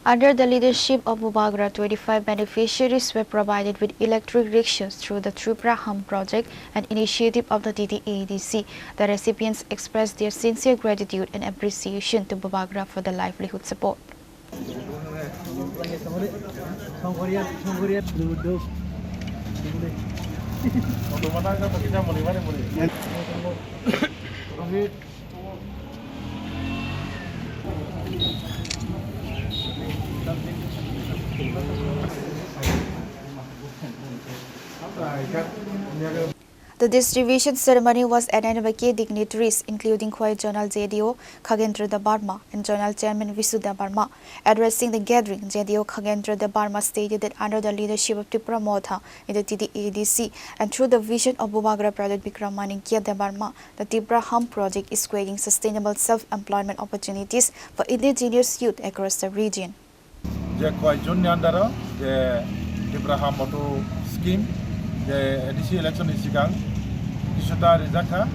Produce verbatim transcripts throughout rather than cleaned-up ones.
Under the leadership of Bubagra, twenty-five beneficiaries were provided with electric rickshaws through the Tripura Ham project, an initiative of the T T A D C. The recipients expressed their sincere gratitude and appreciation to Bubagra for the livelihood support. The distribution ceremony was attended by key dignitaries, including Khowai Zonal J D O Khagendra Debbarma and Zonal Chairman Visu Debbarma. Addressing the gathering, J D O Khagendra Debbarma stated that under the leadership of Tipra Motha in the T T A D C and through the vision of Bubagra Pradip Bikram Manikya Debbarma, the Tipra Ham project is creating sustainable self-employment opportunities for indigenous youth across the region. Je Khowai Zone ni under o je Tipra Ham Auto Scheme je A D C election ni sikang kisuta rijak kha,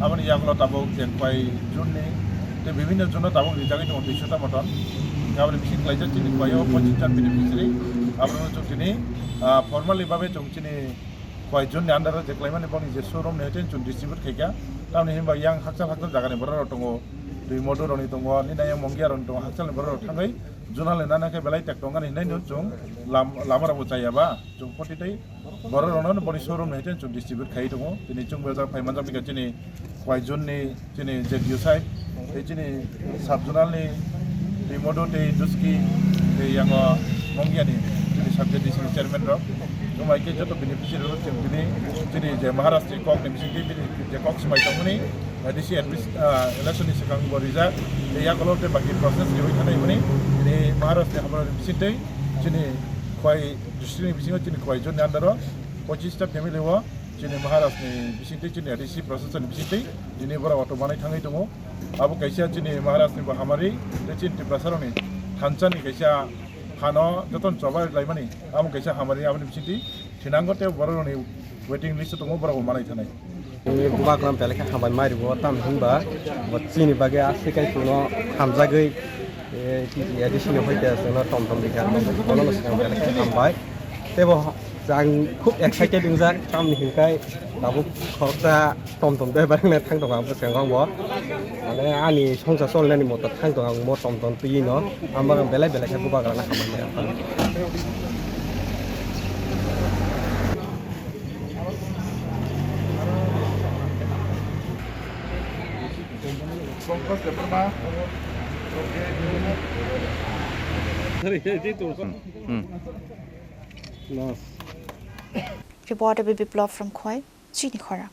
aboni yagulo tabuk je Khowai Zone ni tei bibhinno zone o tabuk rijagwi tongo duiso ta moton. Aboni bising klaijak chini Khowai o pochisjon beneficiary, abono chwng tini, ah, formally babe chwng chini Khowai Zone ni under o je klaimani boni je showroom ni hoite chwng distribute khaikha. Tamni hinba yang hakchal hakchal jaga ni borok rok tongo, twi modu rok ni tongo, nini yang Mongia rok ni tongo, hakchal ni borok rok thangwi zonal ni nana khe belai tek tongani hinwi no chwng lam-, lama rok bo chaya ba chwng poti tei borok rok no boni showroom ni hoite chwng distribute khai tongo. Tini chwng bo jak phai manjak bikha chini Khowai Zone ni chini je D O side, tei chini sub zonal ni tei Modu tei Duski tei yango Mongia ni chini sub Z D C ni chairman rok. Tumai khe joto beneficiary rok chwng tini chini je Maharaj ni kok ni bising tei bini je kok swmai tongmani, A D C admis-, ah, election ni swkang bo rijak tei yakulo tei baki process riwi thanai hwnwi tini Maharaj ni hamrok ni bising tei chini Khowai district ni bisingo chini Khowai zone ni under o pochissta family o chini Maharaj ni bising tei chini A D C process ni bising tei tini borok auto manwi thangwi tongo. Abo kaisa chini Maharaj ni bo hamari tei chini Tiprasa rok ni thansa ni kaisa phano jotono choba laimani abo kaisa hamari aboni bising tei thinango tei borok rok ni waiting list o tongo borok bo manwi thanai. Bubagra belai khe hambai mai rwo, tamo hinba bo chini bagwi aswk kai chwngno hamjagwi, eh, T T A D C ni hoite chwngno tom tom rikha, bono no swkang belai khe hambai. Tei bo ang khub excited wngjak, tamni hinkhai tabuk khoroksa tom tom driver wngna thang tongo ang bwskango ang bo. Mane ani songsa cholnani moto thang tongo ang mo tom tom twi no, ang belai belai khe Bubagrano hambai maya. Hmm. Reporter Biplab from Khowai, Chini Khorang.